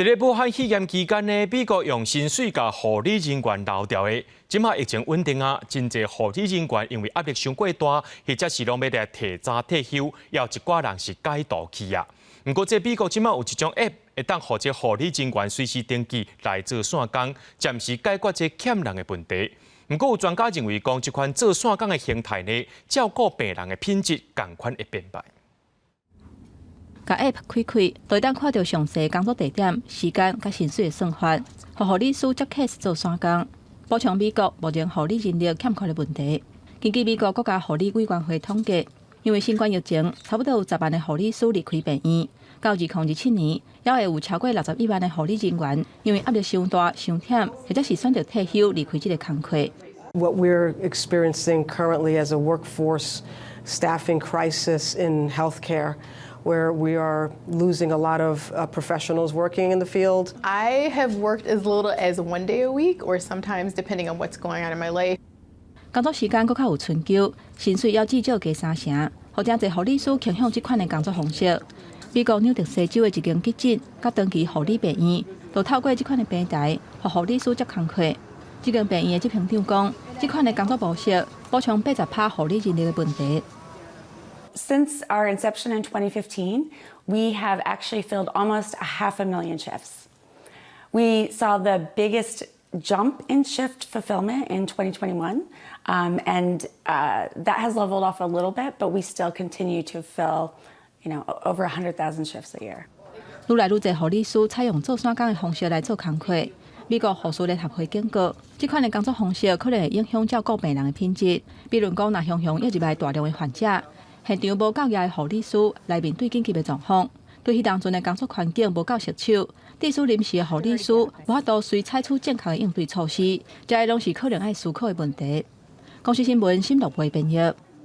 佇咧武漢肺炎期間呢，美國用薪水共護理人員留牢的。這馬疫情穩定啊，真濟護理人員因為壓力傷過大，或者是攏欲來提早退休，也有一寡人是解雇去啊。毋過，這美國這馬有一種 App 會當予這護理人員隨時登記來做散工，暫時解決這欠人的問題。毋過有專家認為講，這款做散工的形態呢，照顧病人的品質仝款會變歹。共 App 開開，就會當看著詳細工作地點、時間佮薪水的算法，予護理師接 case 做散工，補充美國目前護理人力欠缺的問題。根據美國國家護理委員會統計，因為新冠疫情，差不多有10萬的護理師離開病院。到2027年，猶會有超過61萬的護理人員因為壓力傷大、傷忝，或者是選擇退休離開這个工課。 What we're experiencing currently as a workforce staffing crisis in healthcare, where we are losing a lot of professionals working in the field. I have worked as little as one day a week, or sometimes depending on what's going on in my life. 工作時間閣較有春秋，薪水猶至少加三成，予誠濟護理師傾向這款的工作方式。美國紐澤西州的一間急診佮長期護理病院，就透過這款的平台，予護理師接工課。這間病院的執行長講，這款的工作模式補充80趴護理人力的問題。 Since our inception in 2015, we have actually filled almost a half a million shifts. We saw the biggest jump in shift fulfillment in 2021, and that has leveled off a little bit, but we still continue to fill over 100,000 shifts a year. 愈來愈濟護理師採用做散工的方式來做工課。美國護士聯合會警告，這款的工作方式可能會影響照顧病人的品質。比如講，若常常約入來大量的患者，現場無夠額的護理師來面對緊急的狀況，對彼當陣的工作環境無夠熟手，致使臨時的護理師無法度隨採取正確的應對措施，這些攏是可能愛思考的問題。公視新聞，新樂會編譯。